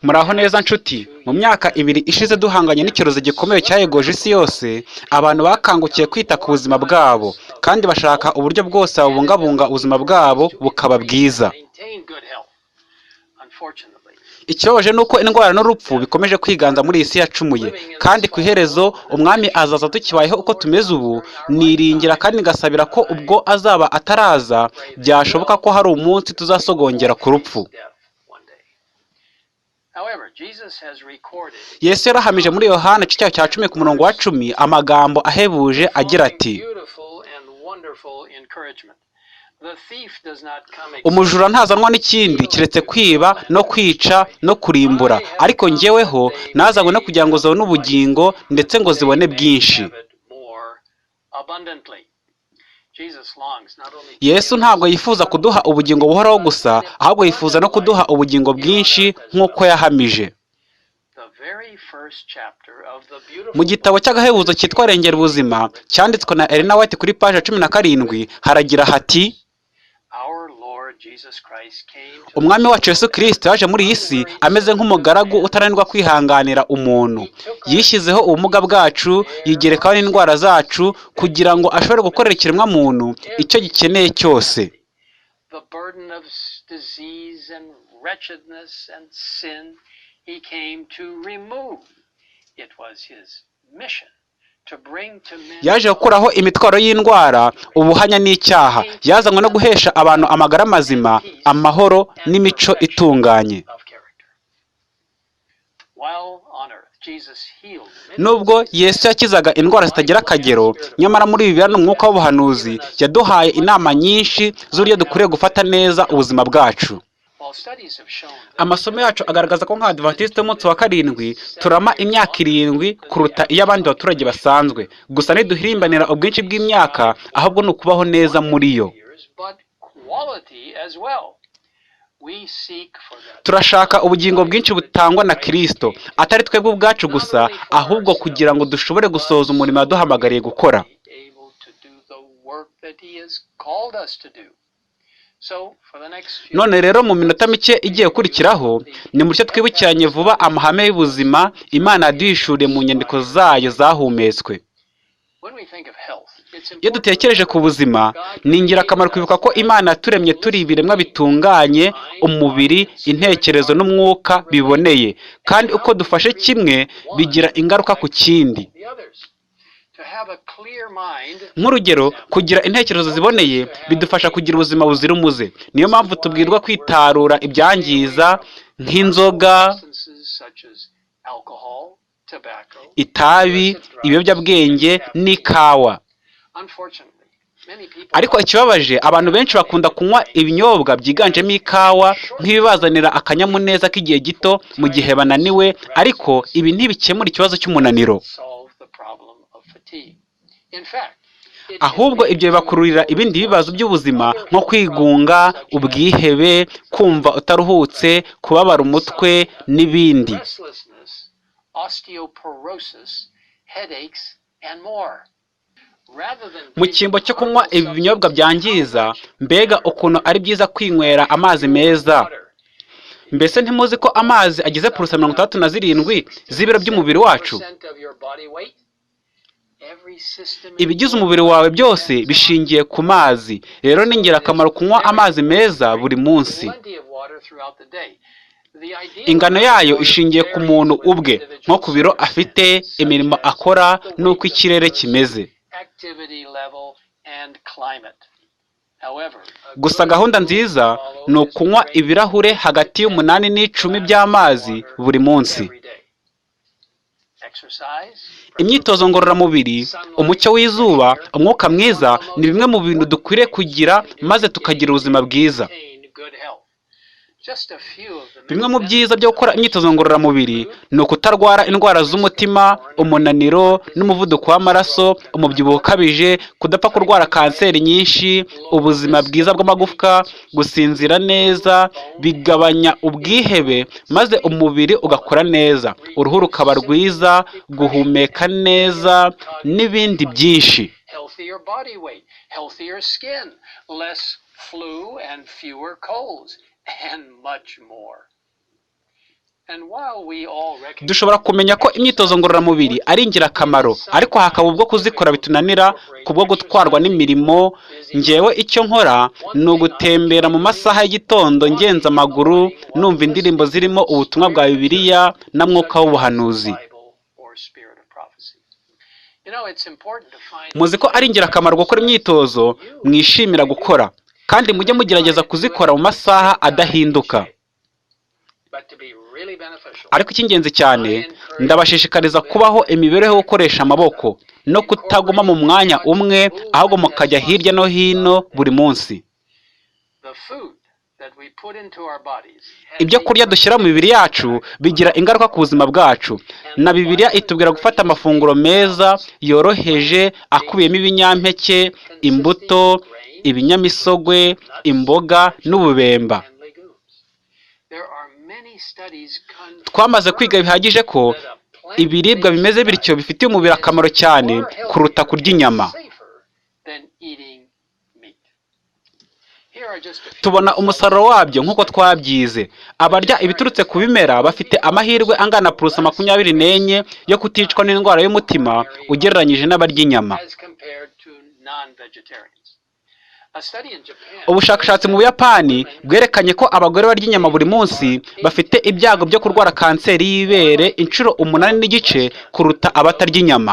Muraho neza nshuti. Mu myaka 2 ishize duhanganye n'icyorezo gikomeye cyayogoje isi yose, abantu bakangukiye kwita ku buzima bwabo kandi bashaka uburyo bwose babungabunga ubuzima bwabo bukaba bwiza. Ikibabaje ni uko indwara n'urupfu bikomeje kwiganza muri iyi si yacumuye, kandi ku iherezo umwami azaza tukibayeho uko tumeze ubu. Niringira kandi ngasabira ko ubwo azaba ataraza, byashoboka ko hari umunsi tuzasogongera ku rupfu. Yesu yarahamije muri Yohana igice cya 10 ku murongo wa 10 amagambo ahebuje agira ati: "Umujura ntazanwa n'ikindi keretse kwiba no kwica no kurimbura, ariko njyeweho nazanywe no kugira ngo zibone ubugingo ndetse ngo zibone bwinshi." Yesu ntabwo yifuza kuduha ubugingo buhoraho gusa, ahubwo yifuza no kuduha ubugingo bwinshi nk'uko yahamije. Mu gitabo cy'agahebuzo cyitwa Rengera Ubuzima cyanditswe na Elena White kuri paji ya 17 haragira hati: "Umwami wacu Yesu Kristo yaje muri iyi si ameze nk'umugaragu utananirwa kwihanganira umuntu. Yishyizeho ubumuga bwacu, yigerekaho n'indwara zacu, kugira ngo ashobore gukorera ikiremwamuntu icyo gikeneye cyose." Yaje gukuraho imitwaro y'indwara, ubuhanya n'icyaha. Yazanywe no guhesha abantu amagara mazima, amahoro n'imico itunganye. Nubwo Yesu yakizaga indwara zitagira akagero, nyamara muri Bibiliya n'umwuka w'ubuhanuzi yaduhaye inama nyinshi z'uburyo dukwiriye gufata neza ubuzima bwacu. Amasomo yacu agaragaza ko nk'Abadiventisiti b'umunsi wa 7 turama imyaka 7 kuruta iy'abandi baturage basanzwe. Gusa ntiduhirimbanira ubwinshi bw'imyaka, ahubwo ni ukubaho neza muri yo. Turashaka ubugingo bwinshi butangwa na Kristo, atari twebwe ubwacu gusa, ahubwo kugira ngo dushobore gusohoza umurimo yaduhamagariye gukora. None rero mu minota mike igiye gukurikiraho, nimutyo twibukiranye vuba amahame y'ubuzima Imana yaduhishuriye mu nyandiko zayo zahumetswe. Iyo dutekereje ku buzima, ni ingirakamaro kwibuka ko Imana yaturemye turi ibiremwa bitunganye, umubiri, intekerezo n'umwuka biboneye, kandi uko dufashe kimwe bigira ingaruka ku kindi. Nk'urugero, kugira intekerezo ziboneye bidufasha kugira ubuzima buzira umuze. Niyo mpamvu tubwirwa kwitarura ibyangiza nk'inzoga, itabi, ibiyobyabwenge n'ikawa. Ariko ikibabaje, abantu benshi bakunda kunywa ibinyobwa byiganjemo ikawa nk'ibibazanira akanyamuneza k'igihe gito mu gihe bananiwe, ariko ibi ntibikemura ikibazo cy'umunaniro. Ahubwo ibyo bibakururira ibindi bibazo by'ubuzima nko kwigunga, ubwihebe, kumva utaruhutse, kubabara umutwe n'ibindi. Mu cyimbo cyo kunywa ibi binyobwa byangiza, mbega ukuntu ari byiza kwinywera amazi meza. Mbese ntimuzi ko amazi agize 67% z'ibiro by'umubiri wacu? Ibigize umubiri wawe byose bishingiye ku mazi. Rero ni ingirakamaro kunywa amazi meza buri munsi. Ingano yayo ishingiye ku muntu ubwe, nko ku biro afite, imirimo akora n'uko ikirere kimeze. Gusa gahunda nziza ni ukunywa ibirahure hagati y'8 n'icumi by'amazi buri munsi. Imyitozo ngororamubiri, umucyo w'izuba, umwuka mwiza ni bimwe mu bintu dukwiriye kugira maze tukagira ubuzima bwiza. Bimwe mu byiza byo gukora imyitozo ngororamubiri ni ukutarwara indwara z'umutima, umunaniro n'umuvuduko w'amaraso, umubyibuho ukabije, kudapfa kurwara kanseri nyinshi, ubuzima bwiza bw'amagufwa, gusinzira neza, bigabanya ubwihebe maze umubiri ugakora neza, uruhu rukaba rwiza, guhumeka neza n'ibindi byinshi. Dushobora kumenya ko imyitozo ngororamubiri ari ingirakamaro, ariko hakaba ubwo kuzikora bitunanira kubwo gutwarwa n'imirimo. Ngewe icyo nkora ni ugutembera mu masaha y'igitondo ngenza amaguru, numva indirimbo zirimo ubutumwa bwa Bibiliya na Mwuka w'ubuhanuzi. Muzi ko ari ingirakamaro gukora imyitozo mwishimira gukora, kandi mujye mugerageza kuzikora mu masaha adahinduka. Ariko icy'ingenzi cyane, ndabashishikariza kubaho imibereho yo gukoresha amaboko no kutaguma mu mwanya umwe, ahubwo mukajya hirya no hino buri munsi. Ibyo kurya dushyira mu mibiri yacu bigira ingaruka ku buzima bwacu. Na Bibiliya itubwira gufata amafunguro meza yoroheje akubiyemo ibinyampeke, imbuto, ibinyamisogwe, imboga n'ububemba. Twamaze kwiga bihagije ko ibiribwa bimeze bityo bifitiye umubiri akamaro cyane kuruta kurya inyama. Tubona umusaruro wabyo nk'uko twabyize. Abarya ibiturutse ku bimera bafite amahirwe angana +24 yo kuticwa n'indwara y'umutima ugereranyije n'abarya inyama. Ubushakashatsi mu Buyapani bwerekanye ko abagore barya inyama buri munsi bafite ibyago byo kurwara kanseri y'ibere inshuro 8.5 kuruta abatarya inyama.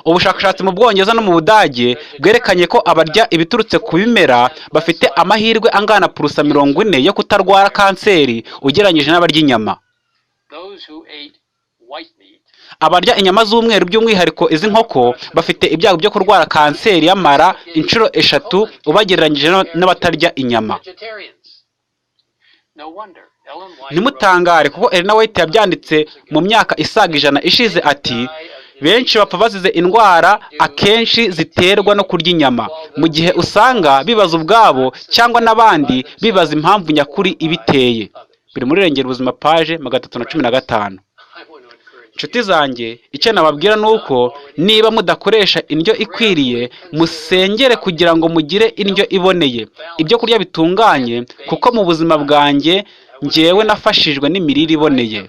Ubushakashatsi mu Bwongereza no mu Budage bwerekanye ko abarya ibiturutse ku bimera bafite amahirwe angana +40 yo kutarwara kanseri ugereranyije n'abarya inyama. Abarya inyama z'umweru by'umwihariko iz'inkoko bafite ibyago byo kurwara kanseri y'amara inshuro 3 ubagereranyije n'abatarya inyama. Ntimutangare kuko Elena White yabyanditse mu myaka isaga 100 ishize ati: benshi bapfa bazize indwara akenshi ziterwa no kurya inyama, mu gihe usanga bibaza ubwabo cyangwa n'abandi bibaza impamvu nyakuri ibiteye. Biri muri Rengera Ubuzima page 315. Inshuti zanjye, icyo nababwira ni uko niba mudakoresha indyo ikwiriye, musengere kugira ngo mugire indyo iboneye, ibyo kurya bitunganye, kuko mu buzima bwanjye njyewe nafashijwe n'imirire iboneye.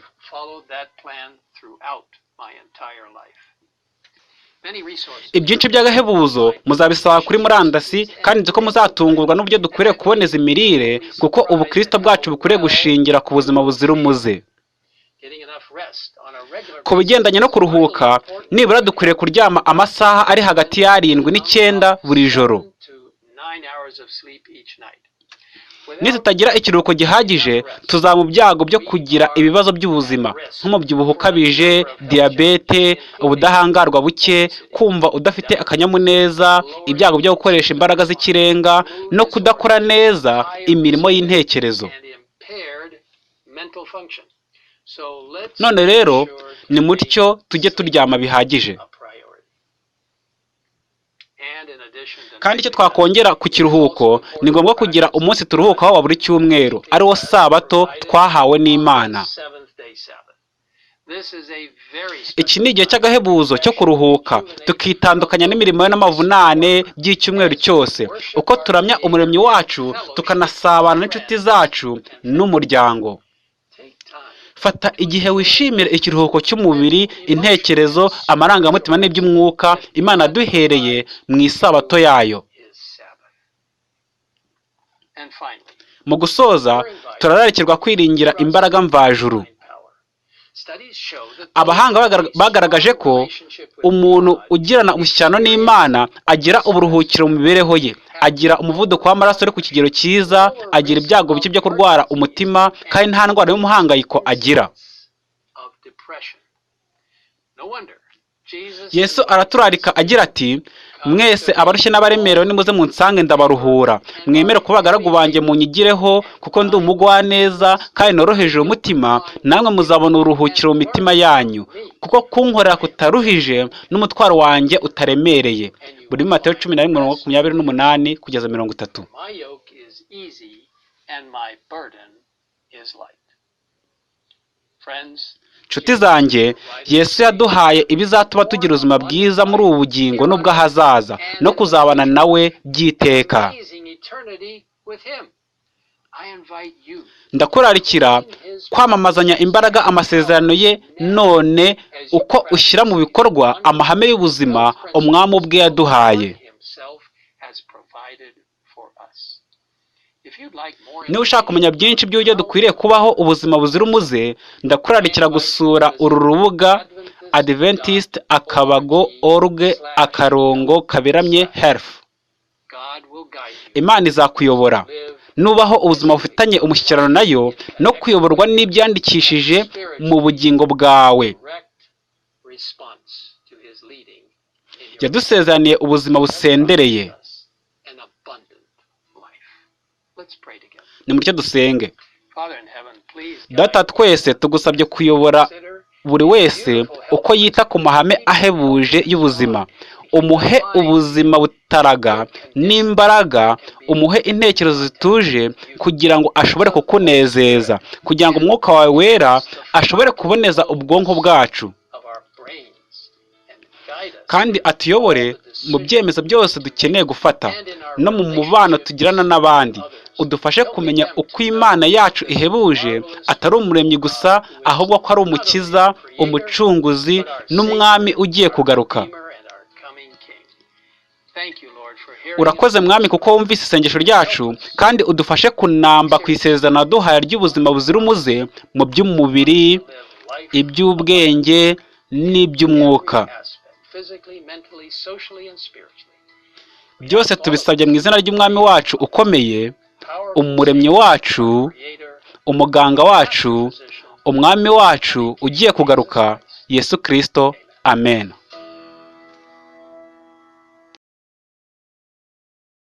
Ibyinshi by'agahebuzo muzabisaba kuri murandasi, kandi nzi ko muzatungurwa n'uburyo dukwiriye kuboneza imirire, kuko ubukristo bwacu bukwiriye gushingira ku buzima buzira umuze. Ku bigendanye no kuruhuka, nibura dukwiriye kuryama amasaha ari hagati ya 7 n'9 buri joro. Nitutagira ikiruhuko gihagije, tuzaba mu byago byo kugira ibibazo by'ubuzima nk'umubyibuho ukabije, diyabete, ubudahangarwa buke, kumva udafite akanyamuneza, ibyago byo gukoresha imbaraga z'ikirenga no kudakora neza imirimo y'intekerezo. None rero ni mutyo tujye turyama bihagije. Kandi icyo twakongera ku kiruhuko, ni ngombwa kugira umunsi turuhukaho wa buri cyumweru, ari wo Sabato twahawe n'Imana. Iki ni igihe cy'agahebuzo cyo kuruhuka, tukitandukanya n'imirimo n'amavunane by'icyumweru cyose, uko turamya Umuremyi wacu, tukanasabana n'inshuti zacu n'umuryango. Fata igihe wishimire ikiruhuko cy'umubiri, intekerezo, amarangamutima n'iby'umwuka Imana yaduhereye mu isabato yayo. Mu gusoza, turararikirwa kwiringira imbaraga mvajuru. Abahanga bagaragaje ko umuntu ugirana umushyikirano n'Imana agira uburuhukiro mu mibereho ye, agira umuvuduko w'amaraso uri ku kigero cyiza, agira ibyago bike byo kurwara umutima, kandi nta ndwara y'umuhangayiko agira. Yesu araturarika agira ati: mwese abarushye n'abaremerewe nimuze munsange ndabaruhura, mwemere kuba abagaragu banjye munyigireho, kuko ndi umugwaneza kandi noroheje umutima, namwe muzabona uburuhukiro mu mitima yanyu, kuko kunkorera kutaruhije n'umutwaro wanjye utaremereye. Buri Matayo 11:28 kugeza 30. Nshuti zanjye, Yesu yaduhaye ibizatuma tugira ubuzima bwiza muri ubu bugingo n'ubw'ahazaza, no kuzabana nawe by'iteka. Ndakurarikira kwamamazanya imbaraga amasezerano ye none, uko ushyira mu bikorwa amahame y'ubuzima Umwami ubwe yaduhaye. Himself has provided for us. If you'd like more Niba ushaka kumenya byinshi by'uburyo dukwiriye kubaho ubuzima buzira umuze, ndakurarikira gusura uru rubuga: adventist.org/health. God will guide you. Imana izakuyobora Live nubaho ubuzima bufitanye umushyikirano nayo no kuyoborwa n'ibyandikishije mu bugingo bwawe. Direct response to his leading in your Yadusezeraniye ubuzima busendereye. us an abundant life. Let's pray together. Nimutyo dusenge. Father in heaven, please guide Data twese, tugusabye kuyobora consider buri wese uko yita ku mahame ahebuje y'ubuzima. Umuhe ubuzima butaraga n'imbaraga, umuhe intekerezo zituje kugira ngo ashobore kukunezeza, kugira ngo Umwuka wawe Wera ashobore kuboneza ubwonko bwacu of our brains and guide us kandi atuyobore mu byemezo byose dukeneye gufata no mu mubano tugirana n'abandi. Udufashe kumenya uko Imana yacu ihebuje atari umuremyi gusa, ahubwo ko ari Umukiza, Umucunguzi n'Umwami ugiye kugaruka. Redeemer and our coming King. Thank you, Lord, for hearing Urakoze Mwami, kuko wumvise isengesho ryacu, kandi udufashe kunamba ku isezerano waduhaye ry'ubuzima buzira umuze mu by'umubiri, live life iby'ubwenge n'iby'umwuka. aspect, physically, mentally, socially, and spiritually. Byose tubisabye mu izina ry'Umwami wacu ukomeye, Powerful Umuremyi wacu, Creator, Umuganga wacu, physician, Umwami wacu ugiye kugaruka, Yesu Kirisito. Amen.